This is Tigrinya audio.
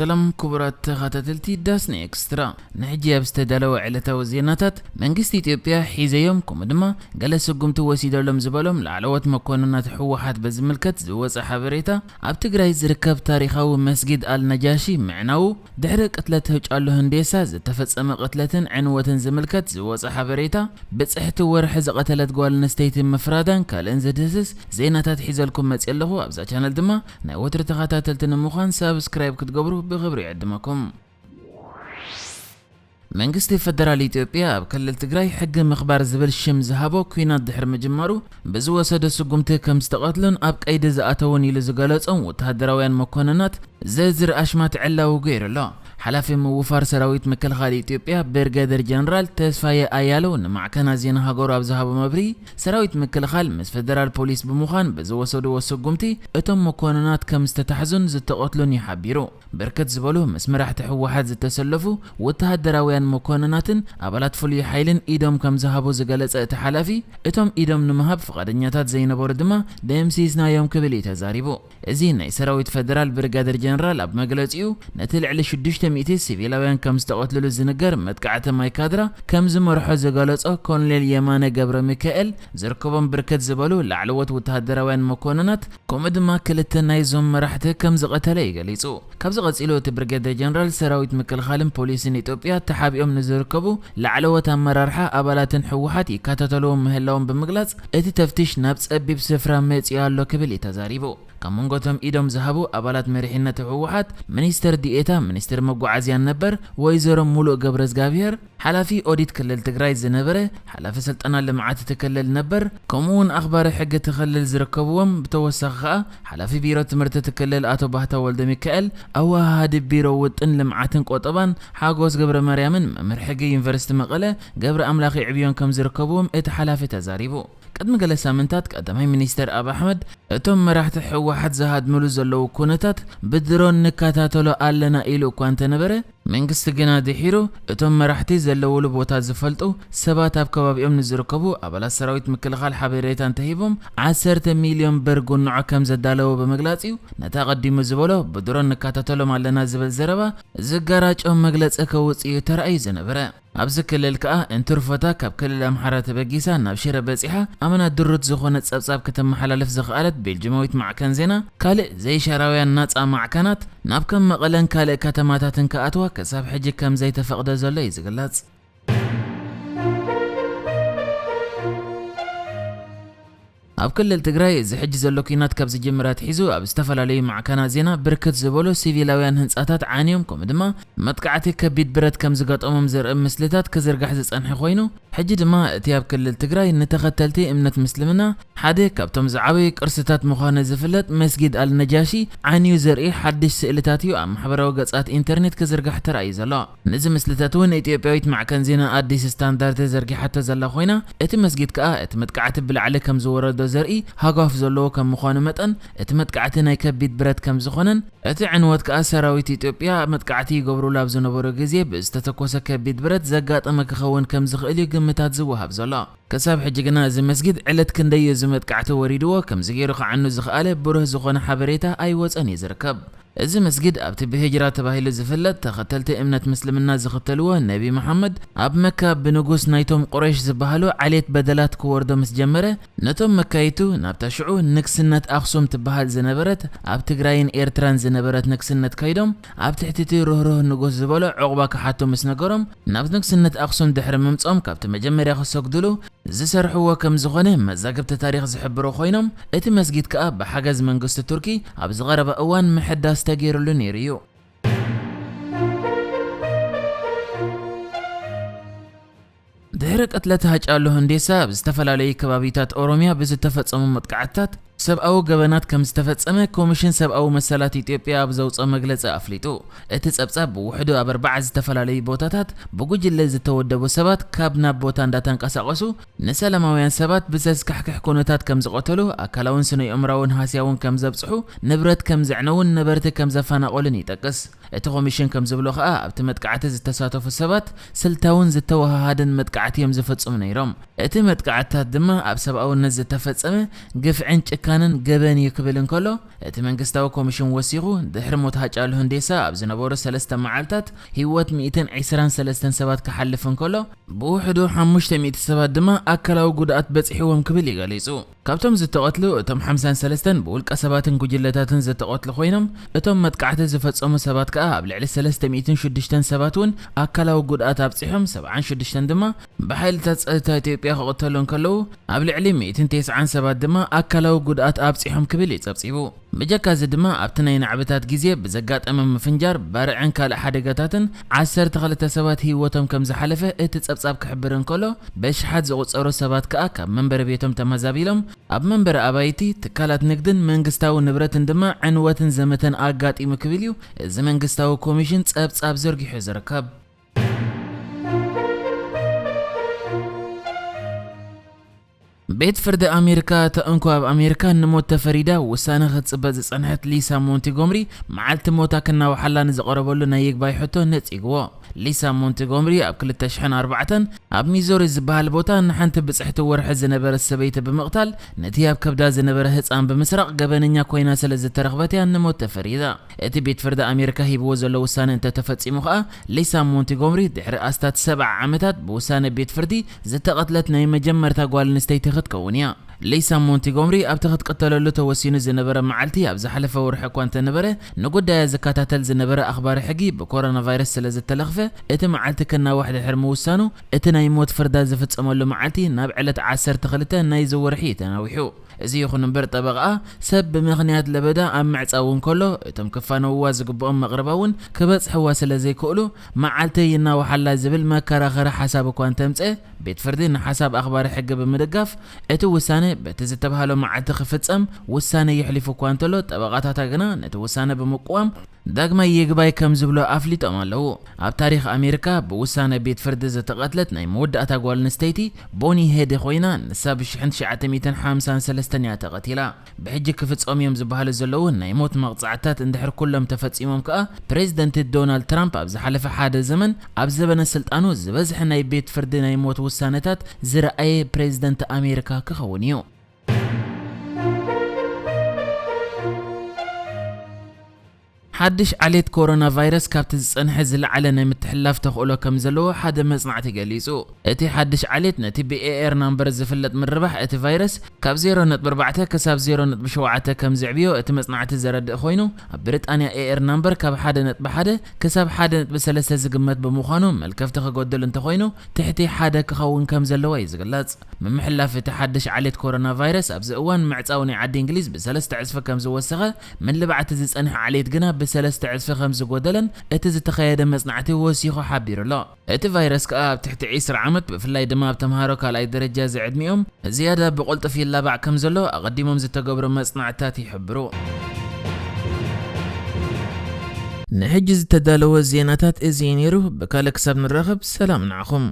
ሰላም ክቡራት ተኸታተልቲ ዳስና ኤክስትራ፣ ንሕጂ ኣብ ዝተዳለወ ዕለታዊ ዜናታት፣ መንግስቲ ኢትዮጵያ ሒዘዮም ከምኡ ድማ ገለ ስጉምቲ ወሲደሎም ዝበሎም ላዕለዎት መኮንናት ህወሓት በዝምልከት ዝወፀ ሓበሬታ፣ ኣብ ትግራይ ዝርከብ ታሪኻዊ መስጊድ ኣልነጃሺ ምዕናዉ፣ ድሕሪ ቅትለት ሃጫሉ ሁንዴሳ ዝተፈጸመ ቅትለትን ዕንወትን ዝምልከት ዝወፀ ሓበሬታ፣ ብፅሕቲ ወርሒ ዝቐተለት ጓል ኣንስተይቲ ምፍራዳን ካልእን ዝድህስስ ዜናታት ሒዘልኩም መፅየ ኣለኹ። ኣብዛ ቻነል ድማ ናይ ወትሪ ተኸታተልቲ ንምዃን ሳብስክራይብ ክትገብሩ ብኽብሪ ይዕድመኩም። መንግስቲ ፈደራል ኢትዮጵያ ኣብ ክልል ትግራይ ሕጊ ምኽባር ዝብል ሽም ዝሃቦ ኲናት ድሕሪ ምጅማሩ ብዝወሰዶ ስጉምቲ ከም ዝተቐትሉን ኣብ ቀይዲ ዝኣተውን ኢሉ ዝገለጾም ወተሃደራውያን መኮንናት ዝርዝር ኣሽማት ዕላዊ ገይሩ ኣሎ። ሓላፊ ምውፋር ሰራዊት ምክልኻል ኢትዮጵያ ብርጋደር ጀነራል ተስፋየ ኣያለው ንማዕከናት ዜና ሃገሩ ኣብ ዝሃቦ መብርሂ፣ ሰራዊት ምክልኻል ምስ ፈደራል ፖሊስ ብምዃን ብዝወሰድዎ ስጉምቲ እቶም መኮንናት ከም ዝተታሕዙን ዝተቐትሉን እዩ ሓቢሩ። ብርክት ዝበሉ ምስ መራሕቲ ህወሓት ዝተሰለፉ ወተሃደራውያን መኮንናትን ኣባላት ፍሉይ ሓይልን ኢዶም ከም ዝሃቡ ዝገለጸ እቲ ሓላፊ፣ እቶም ኢዶም ንምሃብ ፍቓደኛታት ዘይነበሩ ድማ ደምሲስናዮም ክብል እዩ ተዛሪቡ። እዚ ናይ ሰራዊት ፈደራል ብርጋደር ጀነራል ኣብ መግለጺኡ፣ ነቲ ልዕሊ ሽዱሽተ ሚእቲ ሲቪላውያን ከም ዝተቐትልሉ ዝንገር መጥቃዕቲ ማይካድራ ከም ዝመርሖ ዝገለጾ ኮሎኔል የማነ ገብረ ሚካኤል፣ ዝርከቦም ብርክት ዝበሉ ላዕለዎት ወተሃደራውያን መኮንናት፣ ከምኡ ድማ ክልተ ናይዞም መራሕቲ ከም ዝቐተለ እዩ ገሊጹ። ካብዚ ቀጺሉ እቲ ብርጌደር ጀነራል፣ ሰራዊት ምክልኻልን ፖሊስን ኢትዮጵያ ተሓቢኦም ንዝርከቡ ላዕለዎት ኣመራርሓ ኣባላትን ህወሓት ይከታተልዎም ምህላዎም ብምግላጽ፣ እቲ ተፍትሽ ናብ ጸቢብ ስፍራ መጺኡ ኣሎ ክብል እዩ ተዛሪቡ። ካብ መንጎ እቶም ኢዶም ዝሃቡ ኣባላት መሪሕነት ህወሓት፣ ሚኒስትር ዲኤታ ሚኒስትሪ መጓዓዝያን ነበር ወይዘሮ ሙሉእ ገብረዝጋብሄር፣ ሓላፊ ኦዲት ክልል ትግራይ ዝነበረ፣ ሓላፊ ስልጠና ልምዓት እቲ ክልል ነበር፣ ከምኡ እውን ኣኽባሪ ሕጊ እቲ ክልል ዝርከብዎም፣ ብተወሳኺ ከኣ ሓላፊ ቢሮ ትምህርቲ እቲ ክልል ኣቶ ባህታ ወልደ ሚካኤል፣ ኣወሃሃዲ ቢሮ ውጥን ልምዓትን ቆጠባን ሓጎስ ገብረ ማርያምን መምህር ሕጊ ዩኒቨርሲቲ መቐለ ገብረ ኣምላኽ ይዕብዮን ከም ዝርከብዎም እቲ ሓላፊ ተዛሪቡ። ቅድሚ ገለ ሳምንታት ቀዳማይ ሚኒስተር ኣብ ኣሕመድ፣ እቶም መራሕቲ ህወሓት ዝሃድምሉ ዘለዉ ኩነታት ብድሮን ንከታተሎ ኣለና ኢሉ እኳ እንተነበረ፣ መንግስቲ ግና ድሒሩ እቶም መራሕቲ ዘለውሉ ቦታ ዝፈልጡ ሰባት ኣብ ከባቢኦም ንዝርከቡ ኣባላት ሰራዊት ምክልኻል ሓበሬታ እንተሂቦም ዓሰርተ ሚልዮን ብር ጉንዖ ከም ዘዳለወ ብምግላጽ እዩ ነቲ ኣቐዲሙ ዝበሎ ብድሮን ንከታተሎም ኣለና ዝብል ዘረባ ዝጋራጮ መግለጺ ከውጽእ እዩ ተራእዩ ዝነበረ። ኣብዚ ክልል ከኣ እንትርፎታ ካብ ክልል ኣምሓራ ተበጊሳ ናብ ሽረ በጺሓ ኣመና ድሩት ዝኾነ ጸብጻብ ከተመሓላልፍ ዝኸኣለት ቤልጅማዊት ማዕከን ዜና፣ ካልእ ዘይሻራውያን ናጻ ማዕከናት ናብ ከም መቐለን ካልእ ከተማታትን ክኣትዋ ክሳብ ሕጂ ከም ዘይተፈቕደ ዘሎ እዩ ዝግለጽ። ኣብ ክልል ትግራይ እዚ ሕጂ ዘሎ ኲናት ካብ ዝጅምር ኣትሒዙ ኣብ ዝተፈላለዩ ማዕከናት ዜና ብርክት ዝበሉ ሲቪላውያን ህንጻታት ዓንዮም፣ ከምኡ ድማ መጥቃዕቲ ከቢድ ብረት ከም ዝገጠሞም ዘርኢ ምስልታት ክዝርጋሕ ዝጸንሐ ኮይኑ፣ ሕጂ ድማ እቲ ኣብ ክልል ትግራይ ንተኸተልቲ እምነት ምስልምና ሓደ ካብቶም ዝዓበዩ ቅርስታት ምዃኑ ዝፍለጥ መስጊድ ኣልነጃሺ ዓንዩ ዘርኢ ሓድሽ ስእልታት እዩ ኣብ ማሕበራዊ ገጻት ኢንተርኔት ክዝርጋሕ ተራእዩ ዘሎ። ነዚ ምስልታት እውን ኢትዮጵያዊት ማዕከን ዜና ኣዲስ ስታንዳርድ ዘርጊሓቶ ዘላ ኮይና፣ እቲ መስጊድ ከኣ እቲ መጥቃዕቲ ብላዕሊ ከም ዝወረዶ ዘርኢ ሃጓፍ ዘለዎ ከም ምዃኑ መጠን፣ እቲ መጥቃዕቲ ናይ ከቢድ ብረት ከም ዝኾነን፣ እቲ ዕንወት ከኣ ሰራዊት ኢትዮጵያ መጥቃዕቲ ይገብሩሉ ኣብ ዝነበሩ ግዜ ብዝተተኮሰ ከቢድ ብረት ዘጋጠመ ክኸውን ከም ዝኽእል እዩ ግምታት ዝወሃብ ዘሎ። ክሳብ ሕጂ ግና እዚ መስጊድ ዕለት ክንደይ እዩ እዚ መጥቃዕቲ ወሪድዎ፣ ከምዚ ገይሩ ክዓኑ ዝኸኣለ ብሩህ ዝኾነ ሓበሬታ ኣይወጸን እዩ ዝርከብ። እዚ መስጊድ ኣብቲ ብሂጅራ ተባሂሉ ዝፍለጥ ተኸተልቲ እምነት ምስልምና ዝኽተልዎ ነቢ መሓመድ ኣብ መካ ብንጉስ ናይቶም ቁረይሽ ዝበሃሉ ዓሌት በደላት ክወርዶ ምስ ጀመረ፣ ነቶም መካይቱ ናብታ ሽዑ ንግስነት ኣኽሱም ትበሃል ዝነበረት ኣብ ትግራይን ኤርትራን ዝነበረት ንግስነት ከይዶም ኣብ ትሕቲ እቲ ርህሩህ ንጉስ ዝበሎ ዑቕባ ክሓቱ ምስ ነገሮም፣ ናብ ንግስነት ኣኽሱም ድሕሪ ምምጾም ካብቲ መጀመርያ ክሰግድሉ ዝሰርሕዎ ከም ዝኾነ መዛግብቲ ታሪኽ ዝሕብሩ ኮይኖም፣ እቲ መስጊድ ከኣ ብሓገዝ መንግስቲ ቱርኪ ኣብ ዝቐረበ እዋን ምሕዳስ ተገይሩሉ ነይሩ እዩ። ድሕሪ ቅትለት ሃጫሉ ሁንዴሳ ኣብ ዝተፈላለዩ ከባቢታት ኦሮሚያ ብዝተፈጸሙ መጥቃዕትታት ሰብኣዊ ገበናት ከም ዝተፈጸመ ኮሚሽን ሰብኣዊ መሰላት ኢትዮጵያ ኣብ ዘውፅኦ መግለጺ ኣፍሊጡ። እቲ ጸብጻብ ብውሕዱ ኣብ ኣርባዓ ዝተፈላለዩ ቦታታት ብጉጅለ ዝተወደቡ ሰባት ካብ ናብ ቦታ እንዳተንቀሳቐሱ ንሰላማውያን ሰባት ብዘስካሕክሕ ኩነታት ከም ዝቐተሉ፣ ኣካላውን ስነ-ኣእምራውን ሃስያውን ከም ዘብጽሑ፣ ንብረት ከም ዘዕነውን ነበርቲ ከም ዘፈናቐሉን ይጠቅስ። እቲ ኮሚሽን ከም ዝብሎ ከኣ ኣብቲ መጥቃዕቲ ዝተሳተፉ ሰባት ስልታውን ዝተወሃሃደን መጥቃዕቲ እዮም ዝፍጽሙ ነይሮም። እቲ መጥቃዕትታት ድማ ኣብ ሰብኣውነት ዝተፈጸመ ግፍዕን ጭካኔ ምፍንጫንን ገበን እዩ ክብል እንከሎ፣ እቲ መንግስታዊ ኮሚሽን ወሲኹ፣ ድሕሪ ሞት ሃጫሉ ሁንዴሳ ኣብ ዝነበሩ ሰለስተ መዓልታት ህይወት ሚእትን ዕስራን ሰለስተን ሰባት ክሓልፍ እንከሎ፣ ብውሕዱ ሓሙሽተ ሚእቲ ሰባት ድማ ኣካላዊ ጉድኣት በጺሕዎም ክብል እዩ ገሊጹ። ካብቶም ዝተቐትሉ፣ እቶም ሓምሳን ሰለስተን ብውልቀ ሰባትን ጉጅለታትን ዝተቐትሉ ኮይኖም፣ እቶም መጥቃዕቲ ዝፈጸሙ ሰባት ከኣ ኣብ ልዕሊ ሰለስተ ሚእትን ሽዱሽተን ሰባት እውን ኣካላዊ ጉድኣት ኣብጺሖም፣ ሰብዓን ሽዱሽተን ድማ ብሓይልታት ጸጥታ ኢትዮጵያ ክቕተሉ እንከለዉ፣ ኣብ ልዕሊ ሚእትን ተስዓን ሰባት ድማ ኣካላዊ ጉድኣት ኣብጺሖም ክብል እዩ ጸብጺቡ። ብጀካ እዚ ድማ ኣብቲ ናይ ናዕብታት ግዜ ብዘጋጠመ ምፍንጃር፣ ባርዕን ካልእ ሓደጋታትን ዓሰርተ ክልተ ሰባት ህይወቶም ከም ዝሓለፈ እቲ ጸብጻብ ክሕብር እንከሎ፣ በሽሓት ዝቑጸሩ ሰባት ከኣ ካብ መንበሪ ቤቶም ተመዛቢሎም ኣብ መንበሪ ኣባይቲ፣ ትካላት ንግድን መንግስታዊ ንብረትን ድማ ዕንወትን ዘመተን ኣጋጢሙ ክብል እዩ እዚ መንግስታዊ ኮሚሽን ጸብጻብ ዘርጊሑ ዝርከብ። ቤት ፍርዲ ኣሜሪካ፣ እታ እንኮ ኣብ ኣሜሪካ ንሞት ተፈሪዳ ውሳነ ክትጽበ ዝጸንሐት ሊሳ ሞንቲጎምሪ፣ መዓልቲ ሞታ ክናውሓላ ንዝቐረበሉ ናይ ይግባይ ሕቶ ነጺግዎ። ሊሳ ሞንቲጎምሪ ኣብ ክልተ ሽሕን ኣርባዕተን ኣብ ሚዞሪ ዝበሃል ቦታ ንሓንቲ ብጽሕቲ ወርሒ ዝነበረት ሰበይቲ ብምቕታል፣ ነቲ ኣብ ከብዳ ዝነበረ ህጻን ብምስራቕ ገበነኛ ኮይና ስለ ዝተረኽበት እያ ንሞት ተፈሪዳ። እቲ ቤት ፍርዲ ኣሜሪካ ሂብዎ ዘሎ ውሳነ እንተተፈጺሙ ከኣ፣ ሊሳ ሞንቲጎምሪ ድሕሪ ኣስታት ሰብዓ ዓመታት ብውሳነ ቤት ፍርዲ ዝተቐትለት ናይ መጀመርታ ጓል ኣንስተይቲ ክትከውን እያ። ሊሳ ሞንቲጎምሪ ኣብቲ ክትቅተለሉ ተወሲኑ ዝነበረ መዓልቲ ኣብ ዝሓለፈ ወርሒ እኳ እንተነበረ፣ ንጉዳያ ዝከታተል ዝነበረ ኣኽባሪ ሕጊ ብኮሮና ቫይረስ ስለ ዝተለኽፈ፣ እቲ መዓልቲ ክናዋሕ ድሕሪ ምውሳኑ፣ እቲ ናይ ሞት ፍርዳ ዝፍጸመሉ መዓልቲ ናብ ዕለት ዓሰርተ ክልተ ናይዚ ወርሒ እዩ ተናዊሑ። እዚ ይኹን እምበር፣ ጠበቓኣ ሰብ ብምኽንያት ለበዳ ኣብ ምዕጻው እንከሎ፣ እቶም ክፋነውዋ ዝግብኦም መቕረባ እውን ክበጽሕዋ ስለ ዘይክእሉ፣ መዓልቲ ይናውሓላ ዝብል መከራኸሪ ሓሳብ እኳ እንተምጸ፣ ቤት ፍርዲ ንሓሳብ ኣኽባሪ ሕጊ ብምድጋፍ፣ እቲ ውሳነ በቲ ዝተባህሎ መዓልቲ ክፍጸም ውሳነ የሕሊፉ እኳ እንተሎ፣ ጠበቓታታ ግና ነቲ ውሳነ ብምቅዋም፣ ዳግማይ ይግባይ ከም ዝብሎ ኣፍሊጦም ኣለዉ። ኣብ ታሪኽ ኣሜሪካ ብውሳነ ቤት ፍርዲ ዝተቐትለት ናይ መወዳእታ ጓል ኣንስተይቲ ቦኒ ሄድ ኮይና፣ ንሳ ብ ሽሕን ትሽዓተ ሚእትን ሓምሳን ሰለስተን እያ ተቐቲላ። ብሕጂ ክፍጸሙ እዮም ዝበሃሉ ዘለዉ ናይ ሞት መቕጻዕትታት እንድሕር ኩሎም ተፈጺሞም ከኣ፣ ፕሬዚደንት ዶናልድ ትራምፕ ኣብ ዝሓለፈ ሓደ ዘመን ኣብ ዘበነ ስልጣኑ ዝበዝሐ ናይ ቤት ፍርዲ ናይ ሞት ውሳነታት ዝረኣየ ፕሬዚደንት ኣሜሪካ ክኸውን እዩ። ሓድሽ ዓሌት ኮሮና ቫይረስ ካብቲ ዝጸንሐ ዝለዓለ ናይ ምትሕልላፍ ተኽእሎ ከም ዘለዎ ሓደ መጽናዕቲ ገሊጹ። እቲ ሓድሽ ዓሌት ነቲ ብኤኤር ናምበር ዝፍለጥ ምርባሕ እቲ ቫይረስ ካብ ዜሮ ነጥቢ ኣርባዕተ ክሳብ ዜሮ ነጥቢ ሸውዓተ ከም ዝዕብዮ እቲ መጽናዕቲ ዘረድእ ኮይኑ፣ ኣብ ብሪጣንያ ኤኤር ናምበር ካብ ሓደ ነጥቢ ሓደ ክሳብ ሓደ ነጥቢ ሰለስተ ዝግመት ብምዃኑ፣ መልከፍቲ ክጎድል እንተኾይኑ ትሕቲ ሓደ ክኸውን ከም ዘለዎ እዩ ዝግለጽ። ምምሕላፍ እቲ ሓድሽ ዓሌት ኮሮና ቫይረስ ኣብዚ እዋን ምዕጻው ናይ ዓዲ እንግሊዝ ብሰለስተ ዕጽፊ ከም ዝወሰኸ፣ ምልባዕቲ ዝጸንሐ ዓሌት ግና ብሰለስተ ዕጽፊ ከም ዝጎደለን እቲ ዝተኻየደ መጽናዕቲ ወሲኹ ሓቢሩ ኣሎ። እቲ ቫይረስ ከኣ ኣብ ትሕቲ ዕስራ ዓመት፣ ብፍላይ ድማ ኣብ ተምሃሮ ካልኣይ ደረጃ ዝዕድሚኦም፣ ዝያዳ ብቕልጡፍ ይላባዕ ከም ዘሎ ኣቐዲሞም ዝተገብሩ መጽናዕትታት ይሕብሩ። ንሕጂ ዝተዳለወ ዜናታት እዚ እዩ ነይሩ። ብካልእ ክሳብ ንራኸብ፣ ሰላም ንዓኹም።